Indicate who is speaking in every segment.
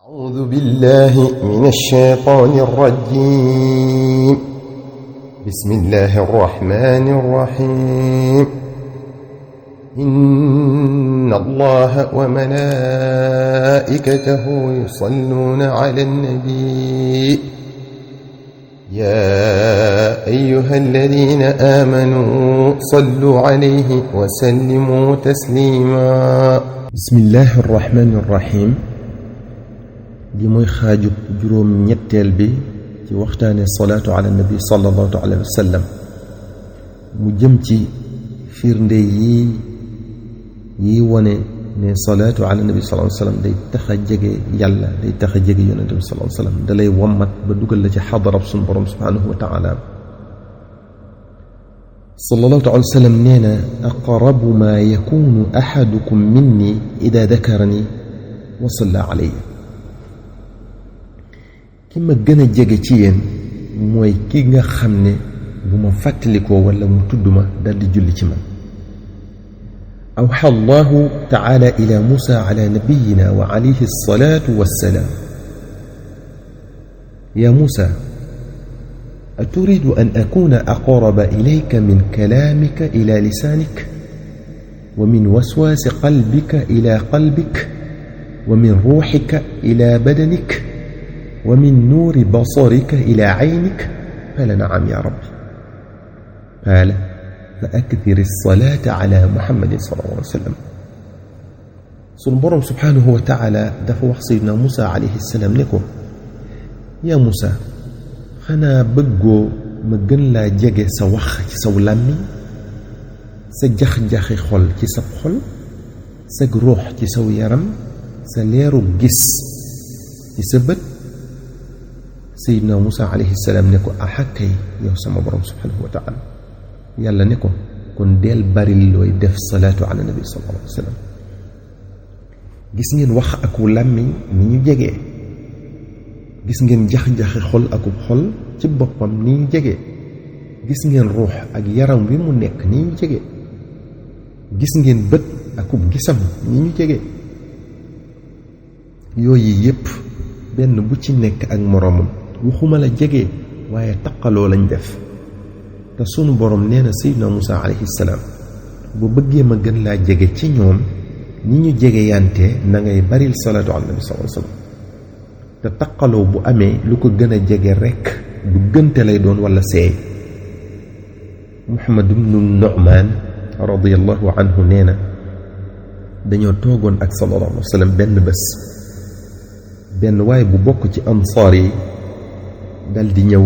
Speaker 1: أعوذ بالله من الشيطان الرجيم. بسم الله الرحمن الرحيم. إن الله وملائكته يصلون على النبي يا أيها الذين آمنوا صلوا عليه وسلموا تسليما.
Speaker 2: بسم الله الرحمن الرحيم. li mooy xaaju juróom ñetteel bi ci waxtaane salaatu ala nabi sallallahu alayhi wa sallam mu jëm ci firnde yi wone ne salaatu ala nabi sallallahu alayhi wa sallam day tax a jege yàlla day tax a jege yonente bi sallallahu alayhi wa sallam da lay wommat ba dugal la ci xadarab suñu borom subhanahu wa taala. sallallahu alayhi wa sallam nee na aqrabu ma yakunu ahadukum minni ida dakarani wa salla alayya. ki ma gën a jege ci yéen mooy ki nga xam ne bu ma fàttalikoo wala mu tudd ma daldi julli ci man. awxa allahu taala ila musa ala nabiyina wa alayhi alsalatu wassalaam ya musa aturidu an akuna aqraba ilayka min kalaamika ila lisaanik wa min waswaasi qalbika ila qalbik wa min ruuxika ila badanik ومن نور بصرك إلى عينك قال نعم يا رب قال فأكثر الصلاة على محمد صلى الله عليه وسلم. سنبرم سبحانه وتعالى دفع سيدنا موسى عليه السلام لكم يا موسى خنا بقو مجن لا جاجي سوخ سو لامي سجخ جاخي خل كي سب خل سج روح كي سو يرم سليرو جس كي سبت. سيدنا موسى عليه السلام نكو أحكي يا سما برام سبحانه وتعالى يلا نكو كن ديل باريل لوي دف صلاة على النبي صلى الله عليه وسلم. gis ngeen wax aku làmmiñ ni ñu jegee gis ngeen jax-jaxi xol akub xol ci boppam ni ñu jegee gis ngeen ruux ak yaram wi mu nekk ni ñu jegee gis ngeen bët akub gisam ni ñu jegee yooyu yépp benn bu ci nekk ak moroomam waxuma la jege waaye taqaloo lañ def te sunu borom nee na Seydina Musa alayhi salaam bu bëggee ma gën laa jege ci ñoom ñi ñu jege yante na ngay baril salaatu ala nabi sallallahu alayhi wasallam te taqaloo bu amee lu ko gën a jege rekk bu gënte lay doon wala seey. Muhammad ibnu Nu'man radiyallahu anhu nee na dañoo toogoon ak sallallahu alayhi wasallam benn bés benn waaye bu bokk ci ansaar yi dal di ñëw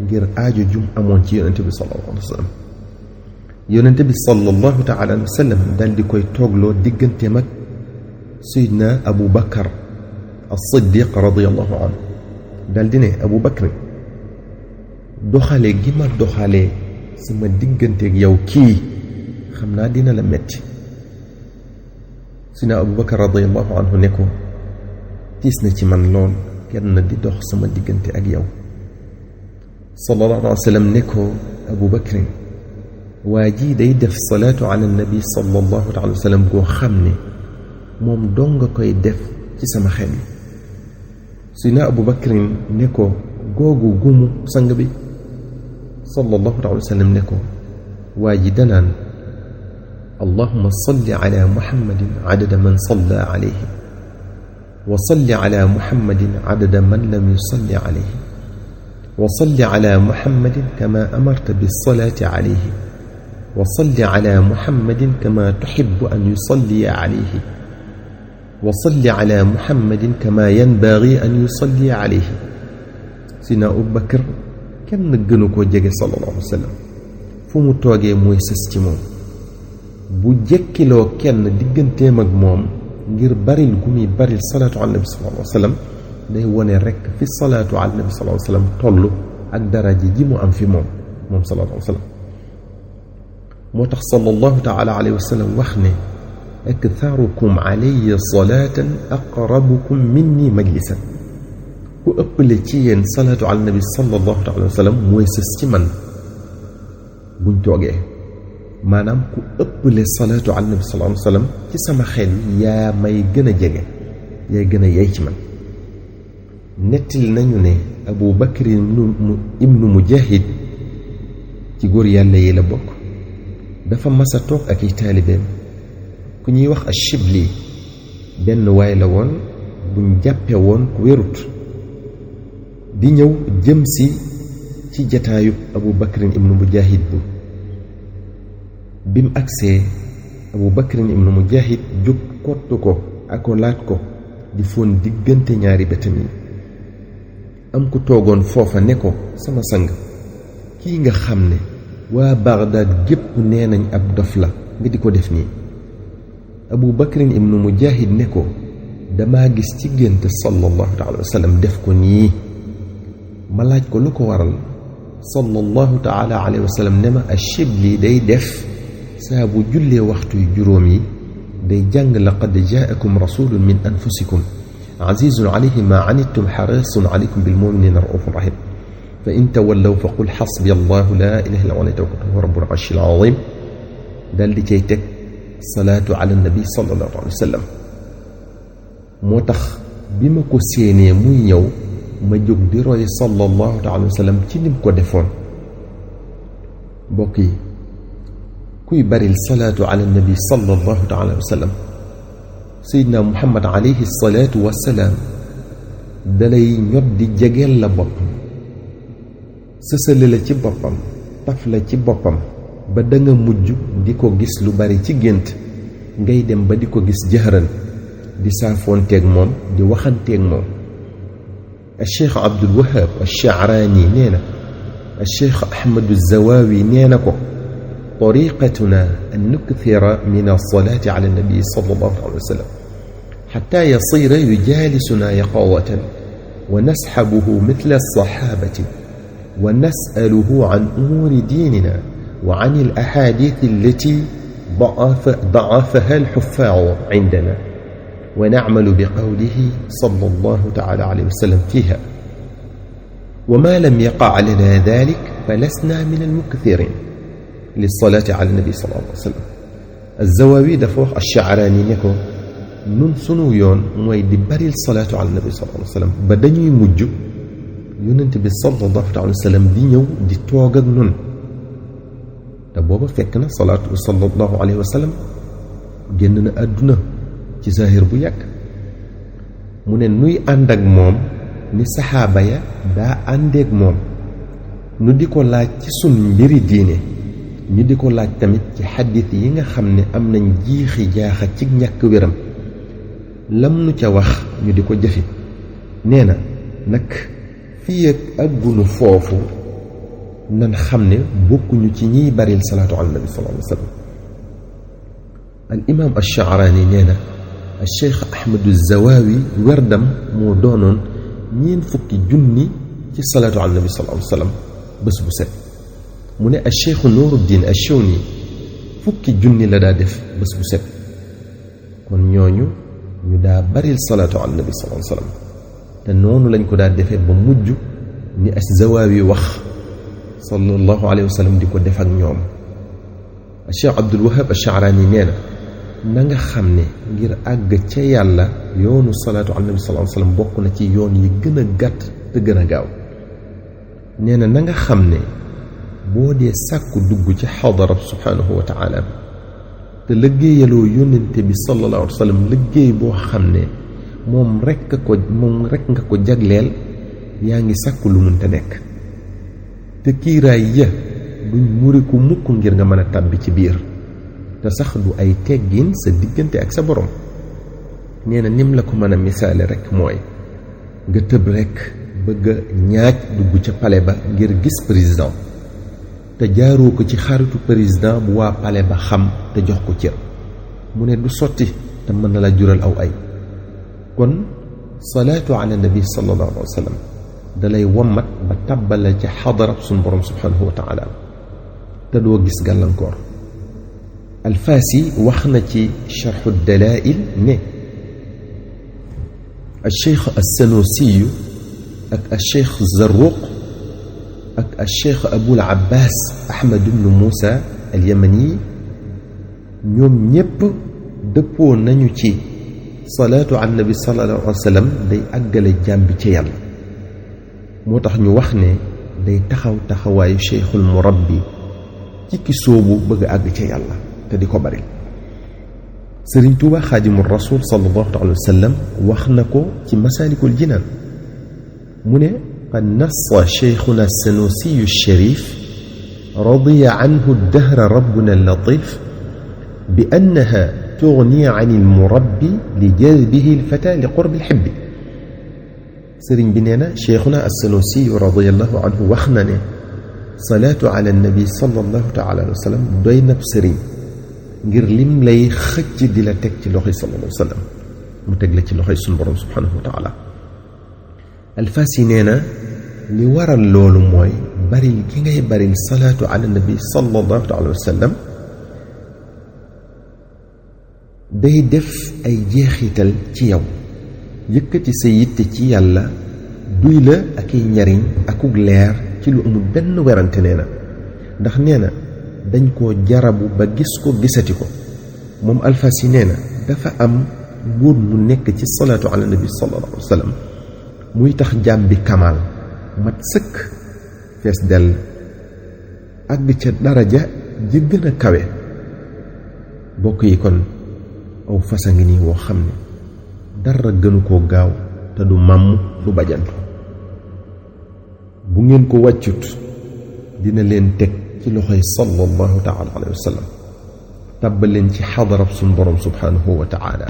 Speaker 2: ngir aajo jum amoon ci yonente bi sallallahu alayhi wa sallam. yonente bi sallallahu taala alayhi wa sallam dal di koy toogloo digganteem ak Seydina Abu Bakar as-Siddiq radiyallahu anhu dal di ne Abu Bakar doxale gi ma doxalee sama digganteeg yow kii xam naa dina la metti. Seydina Abu Bakar radiyallahu anhu ne ko tiis na ci man lool kenn di dox sama diggante ak yow. sallallahu alayhi wa sallam ne ko Abu Bakrin waa ji day def salaatu ala nabi sallallahu alayhi wa sallam goo xam ne moom dong nga koy def ci sama xel yi. Sina Abu Bakrin ne ko googu gumu sang bi sallallahu alayhi wa sallam ne ko waa ji danaan allahumma salli ala muhammadin adada man salla alayhi وصل على محمد عدد من لم يصل عليه وصل على محمد كما أمرت بالصلاة عليه وصل على محمد كما تحب أن يصلي عليه وصل على محمد كما ينبغي أن يصلي عليه. سيدنا أبو بكر كم نجنوك وجه صلى الله عليه وسلم فمو توجه مويسس ci moom bu jekkiloo kenn digganteem ak moom ngir baril gu muy baril salaatu ala nabi sallallahu alayhi wa sallam day wone rekk fi salaatu ala nabi sallallahu alayhi wa sallam toll ak daraja ji mu am fi moom salaatu alayhi wa sallam. moo tax sallallahu taala alayhi wa sallam wax ne aktharukum alayya salaatan aqrabukum minni majlisan ku ëppale ci yéen salaatu ala nabi sallallahu alayhi wa sallam mooy sës ci man buñ toogee. maanaam ku ëppale salaatu ala nabi sallallahu alayhi wa sallam ci sama xel yaa may gën a jege yaay gën a yey ci man nettali nañu ne Abu Bakr ibnu Mujahid ci góor yàlla yi la bokk dafa masa toog ak i taalibeem ku ñuy wax Ashibli benn waay la woon buñ jàppe woon ku wérut di ñëw jëm si ci jataayu Abu Bakr ibnu Mujahid bim agsee Abu Bakr ibnu Mujahid jóg kottu ko akolaat ko di foon diggante ñaari bëtam yi am ku toogoon foofa ne ko sama sang kii nga xam ne waa Bagdad gépp nee nañ ab dof la nga di ko def nii. Abu Bakr ibnu Mujahid ne ko damaa gis ci gént sallallahu taala wa sallam def ko nii. ma laaj ko lu ko waral sallallahu taala alayhi wa sallam ne ma Ashibli day def saa bu jullee waxtu yu juróom yi day jàng laqad jaakum rasulun min anfusikum azizun alayhi ma anittum harisun alaykum bil muminina raufun rahim fa in tawallaw fa qul xasbi allahu la ilaha illa huwa alayhi tawakkaltu wa rabbul arshil azim dal di cay teg salaatu ala nabi sallallahu alayhi wa sallam. moo tax bi ma ko séenee muy ñëw ma jóg di roy sallallahu alayhi wa sallam ci nim ko defoon. mbokk yi kuy baril salaatu ala nabi sallallahu alayhi wa sallam seydina muhammad alayhi salaatu wasalaam dalay ñot di jegeel la boppam sësale la ci boppam taf la ci boppam ba danga mujj di ko gis lu bari ci gént ngay dem ba di ko gis jëhëran di saafoonteeg moom di waxanteeg moom. Cheikh Abdul Wahab Ash-Sha'rani nee na Cheikh Ahmadu Zawawi nee na ko طريقتنا أن نكثر من الصلاة على النبي صلى الله عليه وسلم حتى يصير يجالسنا يقظة ونسحبه مثل الصحابة ونسأله عن أمور ديننا وعن الأحاديث التي ضعفها الحفاظ عندنا ونعمل بقوله صلى الله تعالى عليه وسلم فيها وما لم يقع لنا ذلك فلسنا من المكثرين للصلاة على النبي صلى الله عليه وسلم. الزواوي dafa wax Ash-Sha'rani ne ko nun sunu yoon mooy di baril salaatu ala nabi sallallahu alayhi wa sallam ba dañuy mujj yonent bi sallallahu alayhi wa sallam di ñëw di toog ak nun te booba fekk na salaatu sallallahu alayhi wa sallam génn na àdduna ci zahir bu yàgg. mu ne nuy ànd ak moom ni saxaaba ya daa àndeek moom nu di ko laaj ci sun mbiri diine ñu di ko laaj tamit ci xaddit yi nga xam ne am nañ jiixi jaaxa ci ñàkk wéram lam nu ca wax ñu di ko jëfi. nee na nag fii ak àggunu foofu nan xam ne bokkuñu ci ñiy baril salaatu ala nabi sallallahu alayhi wa sallam. al imaam Ash-Sha'rani nee na Cheikh Ahmadu Zawawi werdam moo doonoon 40 junni ci salaatu ala nabi sallallahu alayhi wa sallam bés bu set. mu ne Cheikh Nuruddin Ash-Shawni 10 junni la daa def bés bu set. kon ñooñu ñu daa baril salaatu ala nabi sallallahu alayhi wa sallam te noonu lañ ko daa defee ba mujj ni Zawawi wax sallallahu alayhi wa sallam di ko def ak ñoom. Cheikh Abdul Wahab Ash-Sha'rani nee na nga xam ne ngir àgg ca yàlla yoonu salaatu ala nabi sallallahu alayhi wa sallam bokk na ci yoon yi gën a gàtt te gën a gaaw. nee na nga xam ne boo dee sàkku dugg ci xadarab subhaanahu wa taala te liggéeyaloo yónnente bi sallallahu alayhi wa sallam liggéey boo xam ne moom rekk nga ko jagleel yaa ngi sàkku lu mënta nekk te kiiraay ya duñ muriku mukk ngir nga mën a tàbbi ci biir te sax du ay teggin sa diggante ak sa borom. nee na nim la ko mën a misaale rekk mooy nga tëb rekk bëgg a ñaaj dugg ca palais ba ngir gis président te jaaroo ko ci xaritu président bu waa palais ba xam te jox ko cër. mu ne du sotti te mën na la jural aw ay. kon salaatu ala nabi sallallahu alayhi wa sallam dalay wommat ba tàbbale ca xadarab suñu borom subhanahu wa taala te doo gis gàllankoor. Alfaasi wax na ci charxu dalail ne alcheikh assanusiyu ak alcheikh zarruq ak alcheikh abul abbas ahmad ibnu muusa alyamani ñoom ñépp dëppoo nañu ci salaatu ala nabi sallallahu alayhi wa sallam day àggale jaam bi ca yàlla. moo tax ñu wax ne day taxaw taxawaayu cheikhul murabbi ci ki soobu bëgg àgg ca yàlla te di ko bari. Sëriñ Tuuba xaadimu rasul sallallahu alayhi wa sallam wax na ko ci masaalikul jinaan mu ne qad nassa cheikhuna sanusiyu sharif radiya anhu dahra rabbuna latif bi annaha tugni an il murabbi li jazbihi l fata li qurbi l xibbi. sëriñ bi nee na cheikhuna as-sanusiyu radiyallahu anhu wax na ne salaatu ala nabi sallallahu taala alayhi wa sallam doy nab sëriñ ngir lim lay xëcc di la teg ci loxoy sallallahu alayhi wa sallam mu teg la ci loxoy suñu borom subhanahu wa taala. alfaasi nee na li waral loolu mooy baril ki ngay baril salaatu ala nabi sallallahu taala alayhi wa sallam day def ay jeexital ci yow yëkkati sa yitte ci yàlla duy la ak i njariñ akuk leer ci lu amul benn werante. nee na ndax nee na dañ koo jarabu ba gis ko gisati ko. moom alfasi nee na dafa am mbóot mu nekk ci salaatu ala nabi sallallahu alayhi wa sallam muy tax jaam bi kamaal mat sëkk fees dell àgg ca daraja ji gën a kawe. bokk yi kon aw fasa ngi nii woo xam ne dara gënu koo gaaw te du màmm du bajantu. bu ngeen ko wàccut dina leen teg ci loxoy sallallahu taala alayhi wa sallam tàbbal leen ci xadarab suñ borom subhanahu wa taala.